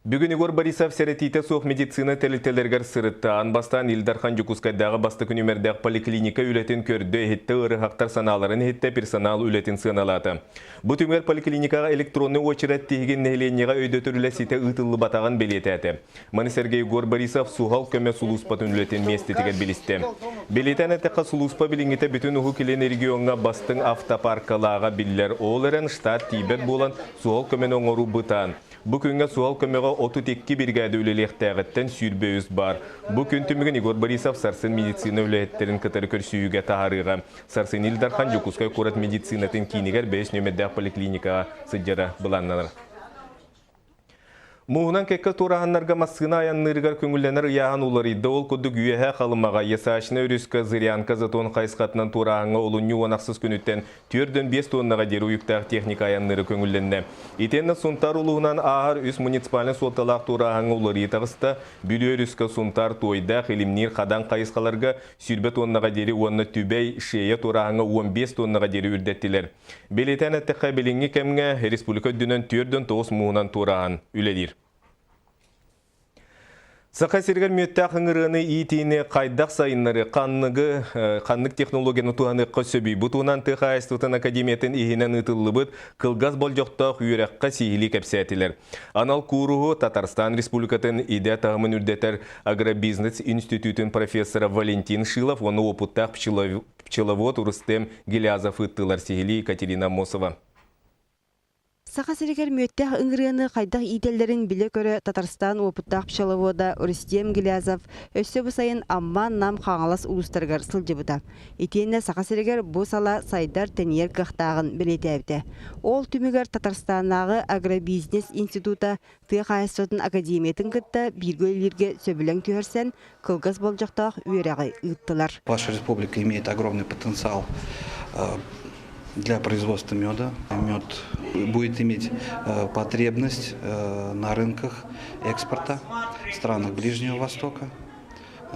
Бүгүн Егор Борисов сэрэтиитэ суох медицина тэрилтэлэригэр сырытта. Аан бастаан Ил Дархан Дьокуускайдааҕы бастакы нүмердээх поликлиника үлэтин көрдө-иһиттэ, ыарыһахтар санааларын иһиттэ, персонал үлэтин сыаналаата. Бу түмүгэр поликлиникаҕа электроннай уочарат тиһигин нэһилиэнньэҕэ өйдөтөр үлэ ситэ ыытыллыбатаҕын бэлиэтээтэ. Маны сэргэ Егор Борисов суһал көмө сулууспатын үлэтин миэстэтигэр билистэ. Бэлиэтээн эттэххэ, сулууспа билиҥҥитэ бүтүн Уһук Илин региоҥҥа бастыҥ автопаркалааҕа биллэр. Ол эрэн штат тиийбэт буолан, суһал көмөнү оҥоруу бытаан. Бу күҥҥэ суһал көмөҕө 32 биригээдэ үлэлиэхтээҕиттэн 23 баар. Бу күн түмүгүн Егор Борисов сарсын медицина үлэһиттэрин кытары көрсүһүүгэ таһаарыаҕа. Сарсын Ил Дархан Дьокуускай куорат медицинатын киинигэр бэйэс нүөмэрдээх поликлиникаҕа сылдьара былааннанар. Мууһунан кэккэ туораһаннарга массыына айанныырыгар көҥүллэнэр ыйааһын уларыйда. Ол курдук Үөһээ Халымаҕа, Ясачная өрүскэ, Зырянка затон хайысхатынан туорааһыҥҥа олунньу уон ахсыс күнүттэн 4,5 туоннаҕа диэри уйуктаах техника айанныыра көҥүллэннэ. Итиэннэ Сунтаар улууһунан ааһар үс муниципальнай суолталаах туорааһыҥҥа уларыйыы таҕыста. Бүлүү өрүскэ Сунтаар, Туойдаах, Илимниир, Хадан хайысхаларга 20 туоннаҕа диэри уонна Түбэй, Шея туорааһыҥҥа 15 туоннаҕа диэри үрдэттилэр. Бэлиэтээн эттэххэ, билиҥҥи кэмҥэ республика үрдүнэн 4,9 мууһунан туорааһын үлэлиир. Саха сиригэр мүөттээх ыҥырыаны иитиини хайдах сайыннары, ханныгы, ханнык технологияны туһаныахха сөбүй? Бу туһунан тыа хаһаайыстыбатын академиятын иһинэн ыытыллыбыт кылгас болдьохтоох үөрэххэ сиһилии кэпсээтилэр. Анал кууруһу Татарстан Республикатын идэ таһымын үрдэтэр агробизнес институтун профессора Валентин Шилов уонна уопуттаах пчеловод Рустем Гелязов ыыттылар. Сиһилии Екатерина Аммосова. Саха сиригэр мүөттээх ыҥырыаны хайдах иитэллэрин билэ-көрө Татарстан уопуттаах пчеловода Рустем Гилязов өссө бу сайын Амма, Нам, Хаҥалас улуустарыгар сылдьыбыта. Итиэннэ Саха сиригэр бу сала сайдар-тэнийэр кыахтааҕын бэлиэтээбитэ. Ол түмүгэр Татарстаннааҕы агробизнес института тыа хаһаайыстыбатын академиятын кытта бииргэ үлэлииргэ сөбүлэҥ түһэрсэн, кылгас болдьохтоох үөрэҕи ыыттылар. Ваша республика имеет огромный потенциал для производства меда. Мед будет иметь потребность на рынках экспорта в странах Ближнего Востока,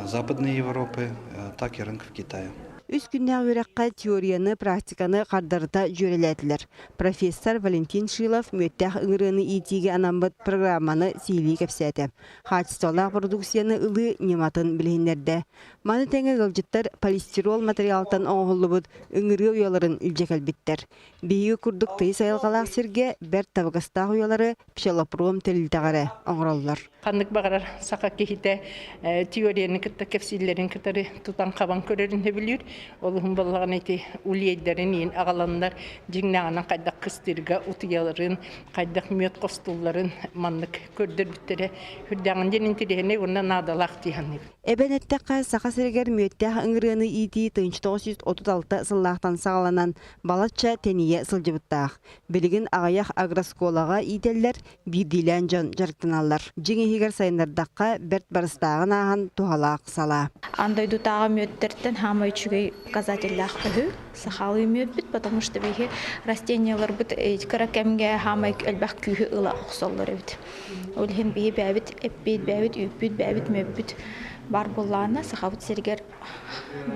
Западной Европы, так и рынков Китая. Үс күннээх үөрэххэ теорияны, практиканы хардарыта дьүөрэлээтилэр. Профессор Валентин Шилов мүөттээх ыҥырыаны иитиигэ анаммыт программаны сиһилии кэпсээтэ. Хаачыстыбалаах продукцияны ылыы ньыматын билиһиннэрдэ. Маны тэҥэ ыалдьыттар полистирол материалтан оҥоһуллубут ыҥырыа уйаларын илдьэ кэлбиттэр. Биһиги курдук тыйыс айылҕалаах сиргэ бэрт табыгастаах уйалары пчелопром тэрилтэҕэ эрэ оҥороллор. Ханнык баҕарар саха киһитэ теорияны кытта кэпсииллэрин кытары тутан-хабан көрөрүн сөбүлүүр. Ол иһин буоллаҕына ити улиэйдэрин иин аҕаланнар дьиҥнээҕинэн хайдах кыстыырга утуйаларын, хайдах мүөт хостуулларын маннык көрдөрбүттэрэ сүрдээҕин диэн интэриэһинэй уонна наадалаах дии саныыбын. Эбэн эттэххэ, Саха сиригэр мүөттээх ыҥырыаны иитии 1936 сыллаахтан саҕаланан балачча тэнийэ сылдьыбыттаах. Билигин аҕыйах агроскуолаҕа иитэллэр, биирдиилээн дьон дьарыктаналлар. Дьиҥ иһигэр сайыннардахха, бэрт барыстааҕын ааһан туһалаах салаа. Аан дойдутааҕы мүөттэртэн хаамай үчүгэй показателлээх үһү. Сахалыы мүөппүт, потому что биһи растенияларбыт кыра кэмҥэ хаамай элбэх күүһү ыла охсоллор эбит. Ол иһин биһи бэйэбит эппит, бэйэбит үүппүт, бэйэбит мүөппүт баар буоллаҕына сахабыт сиригэр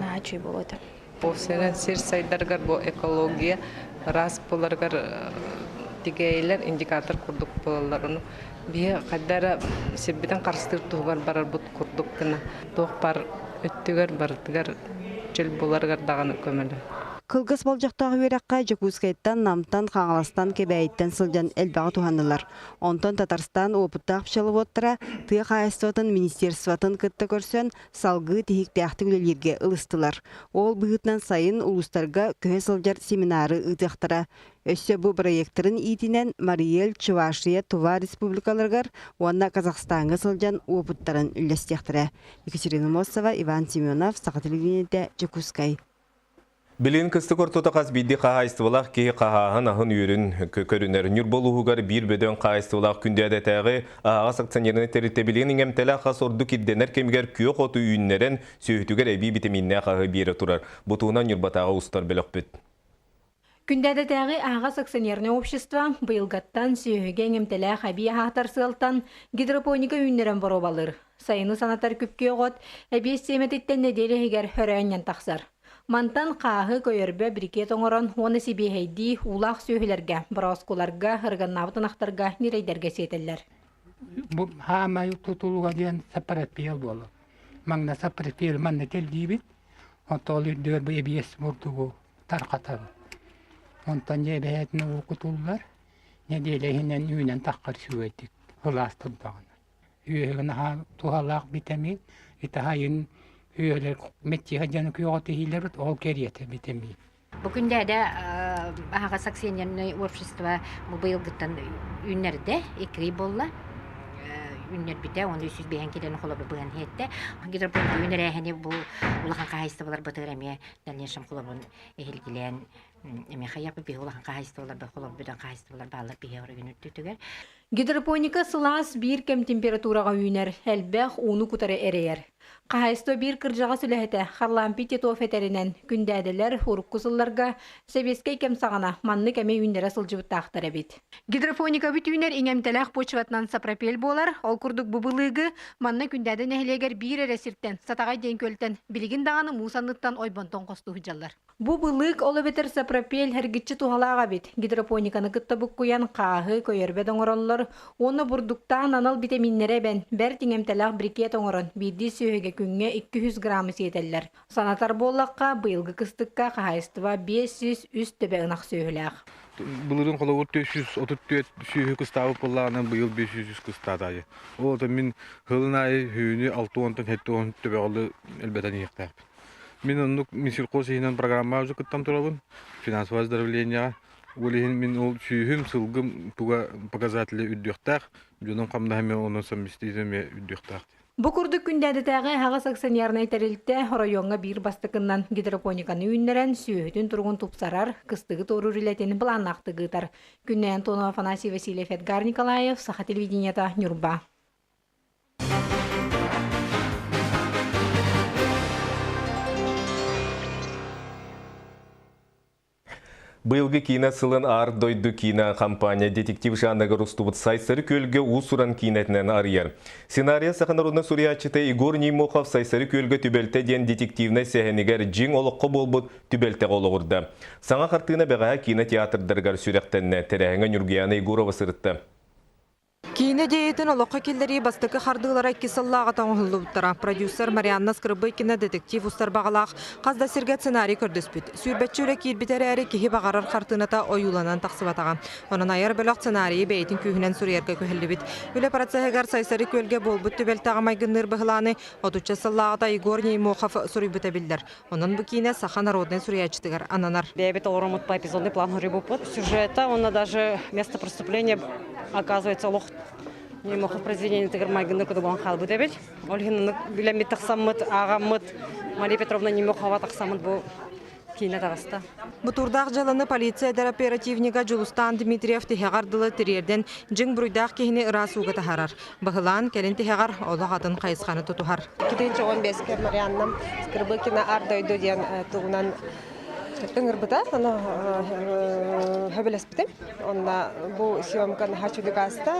наһаа үчүгэй буолуо этэ. Сирэн сир сайдарыгар бу экология ыраас буоларыгар тигээйилэр индикатор курдук буолаллар. Ону биһи хайда эрэ сирбитин харыстыыр туһугар барарбыт курдук гына туох баар өттүгэр барытыгар чөл буоларыгар даҕаны көмөлөһөр. Кылгас болдьохтоох үөрэххэ Дьокуускайтан, Намтан, Хаҥаластан, Кэбээйиттэн сылдьан элбэҕи туһаннылар. Онтон Татарстан уопуттаах пчеловодтара тыа хаһаайыстыбатын министерствотын кытта көрсөн салгыы тиһиктээхтик үлэлииргэ ылыстылар. Ол быһыытынан сайын улуустарга көһө сылдьар семинары ыытыахтара. Өссө бу проектарын иитинэн Мариэль, Чувашия, Тува республикаларыгар уонна Казахстаҥҥа сылдьан уопуттарын үллэстиэхтэрэ. Екатерина Мосова, Иван Семенов, Саха телевидениетэ, Дьокуускай. Билигин кыстык ортото хас биирдии хаһаайыстыбалаах киһи хаһааһын аһын үөрүн көрүнэр. Ньурба улууһугар биир бөдөҥ хаһаайыстыбалаах Күндээдэтээҕи аһаҕас акционернай тэрилтэ билигин иҥэмтэлээх хас ордук ирдэнэр кэмигэр күөх оту үүннэрэн, сүөһүтүгэр эбии битэмииннээх аһы биэрэ турар. Бу туһунан Ньурбатааҕы устар бөлөхпүт. Күндээдэтээҕи аһаҕас акционернай общество быйылгаттан сүөһүгэ иҥэмтэлээх эбии аһаатар сыалтан гидропоника үүннэрэн боруобалыыр. Сайыны санатар күпкүөх от эбиэс сиэмэтиттэн нэдиэлэ иһигэр өрөөнньөн тахсар. Мантан хааһы, көйөрбө, брикет оҥорон уонна сибиэһэйдии уулаах сүөһүлэргэ, борооскуларга, ырыганнаабыт ынахтарга, ньирэйдэргэ сиэтэллэр. Бу хаамай тутулуга диэн саппараппиэл буолар. Маҥна саппараппиэл манна тэллиибит, онтон ол үрдүгэр бу эбиэс бурдугу тарҕатабыт. Онтон дьэ эбэһээтинэ уу кутуллар, нэдиэлэ иһинэн үүнэн таххар үчүгэйдик сылаас турдаҕына. Үөһүгү наһаа туһалаах витамин, итаһайын үөлэр мэччиһэ дьону күөҕэ түһүүлэрбит ол кэриэтэ витамин. Бу күндээдэ аһаҕас акционернай общество бу быйылгыттан үүннэрдэ, икки ый буолла. Үүннэрбитэ, уонна 305 килоны холобур быһан иһиттэ. Гидропоника үүнэрээһини бу улахан хаһаайыстыбаларбытыгар эмиэ дальнейшем холобун эһилгилээн эмиэ хайыахпыт биһи улахан хаһаайыстыбаларбыт холобурбутан хаһаайыстыбалар бааллар биһи оройун үрдүтүгэр. Гидропоника сылаас биир кэм температураҕа үүнэр, элбэх ууну кутары эрэйэр. Хаһаайыстыба биир кырдьаҕас үлэһитэ Харлампий Титов этэринэн, күндээдэлэр урукку сылларга сэбиэскэй кэм саҕана маннык эмэ үүннэрэ сылдьыбыттаахтар эбит. Гидропоника үүнэр иҥэмтэлээх почватынан сапропель буолар. Ол курдук бу былыыгы манна Күндээдэ нэһилиэгэр биир эрэ сиртэн, Сатаҕай диэн күөлтэн, билигин даҕаны муус анныттан ойбонтон хостуу сылдьаллар. Бу былыык, ол эбэтэр сапропель эргиччи туһалаах эбит. Гидропониканы кытта буккуйан хааһы, көйөрбөт оҥороллор уонна бурдуктаан анал битэмииннэри эбэн, бэрт иҥэмтэлээх брикет оҥорон, биирдии сүөһүгэ күҥҥэ 200 граммы сиэтэллэр. Санатар буоллахха, быйылгы кыстыкка хаһаайыстыба 503 төбө ынах сүөһүлээх. Былырыын холобур 434 сүөһү кыстаабыт буоллаҕына, быйыл 500 кыстаатаайы. Ол отон мин сылын аайы хүүнү 60-тан 70 төбөҕөлү элбэтэн иһиэхтээхпин. Мин оннук Минсельхоз иһинэн программаҕа уже кыттан турабын, финансовое оздоровлениеҕа. Ол иһин мин ол сүүһүм, сылгым туга показатели үрдүөхтээх, дьонум хамнаһа эмиэ онон совместить эмиэ үрдүөхтээх. Бу курдук Күндээдэтээҕи аһаҕас акционернай тэрилтэ оройуоҥҥа биир бастакыннан гидропониканы үүннэрэн, сүөһүтүн туругун тупсарар, кыстыгы туоруур үлэтин былааннаахтык ыытар. Күннэй Антонова, Афанасий Васильев, Эдгар Николаев, Саха телевидениета, Ньурба. Быйылгы киинэ сылын Аар дойду киинэ компания детектив жанрыгар устубут Сайсары күөлгэ уус-уран киинэтинэн арыйар. Сценарийа саха народнай суруйааччыта Егор Неймохов Сайсары күөлгэ түбэлтэ диэн детективнай сэһэнигэр дьиҥ олоххо буолбут түбэлтэҕэ олоҕурда. Саҥа хартыына бэҕэһээ киинэ театрдарыгар сүрэхтэннэ. Тэрээһиҥҥэ Ньургуйаана Егорова сырытта. Киинэ идеятын олоххо киллэрии бастакы хардыылара икки сыллааҕыта оҥоһуллубуттара. Продюсер Марианна Скрыбыкина детектив устар баҕалаах хас да сиргэ сценарий көрдөспүт. Сүүрбэччэ үлэ киирбитэ эрээри, киһи баҕарар хартыыната ойууланан тахсыбатаҕа. Онон айар бөлөх сценарийы бэйэтин күүһүнэн суруйарга күһэллибит. Үлэ процеһыгар Сайсары күөлгэ буолбут түбэлтэҕэ майгынныыр быһылааны отучча сыллааҕыта Егор Неймохов суруйбута биллэр. Онон бу киинэ саха народнай суруйааччытыгар ананар. Бэйэбит олороммут по эпизодный план суруйбуппут. Сюжета, уонна даже место преступления оказывается олох Неймохов произведениетыгар майгынны кудубан хаалбыт эбит. Ол иһин билэммит тахсаммыт, ааҕаммыт Мария Петровна Неймохова тахсаммыт бу киинэ таҕыста. Бутуурдаах дьыаланы полиция эдэр оперативнига Дьулустаан Дмитриев тиһэҕэр дылы тириэрдэн дьиҥ буруйдаах киһини ыраас ууга таһаарар. Быһылаан кэлин тиһэҕэр олох атын хайысханы тутуһар. 2015-ке Марианна Скрыбыкина Ар дойду диэн тугунан ыҥырбыта, ону сөбүлэспитим. Онно бу съемка наһаа үчүгэй ааста.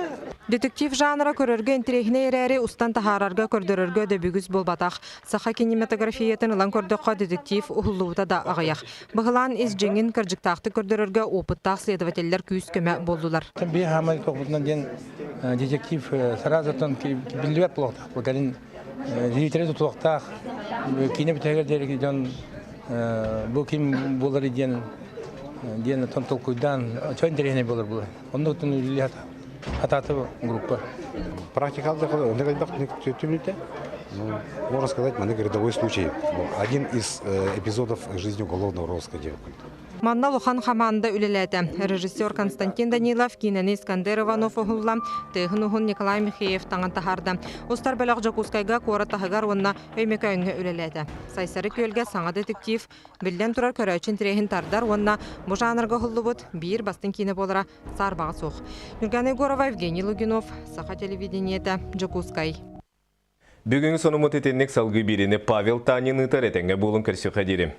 Детектив жанра көрөргө интэриэһинэй эрээри, устан таһаарарга, көрдөрөргө дөбүгүс буолбатах. Саха кинематографиятын ылан көрдөххө, детектив уһуллубута да аҕыйах. Быһылаан ис дьиҥин кырдьыктаахтык көрдөрөргө опыттаах следователлэр күүс-көмө буоллулар. Биир хаамай тоҕутунан диэн детектив сразу биллибэт буолуохтаах. Кэлин зрители тутуохтаах киинэ бүтэһигэр диэри дьон бу ким буолар диэн диэн оттон толкуйдаан чо интэриэһинэй буолар буолар. Оннуктан үлэлии хатааты группа. Практикал түмүтэ. Ну, можно сказать, маннык рядовой случай. Один из эпизодов жизни уголовного розыска Манна улахан хамаанда үлэлээтэ. Режиссер Константин Данилов киинэни Искандер Иванов уһулла, тыаһын уһун Николай Михеев таҥан таһаарда. Устар бөлөх Дьокуускайга куорат таһыгар уонна Өймөкөөҥҥө үлэлээтэ. Сайсары күөлгэ саҥа детектив, биллэн турар көрөөччү интэриэһин тардар уонна бу жанрга уһуллубут биир бастыҥ киинэ буолара саарбаҕа суох. Нюргана Егорова, Евгений Лугинов, Саха телевидениетэ, Дьокуускай. Бүгүҥҥү сонуммут итинник салгыы биэриини Павел Танин ыытар этэҥҥэ буолун көрсүөххэ диэри.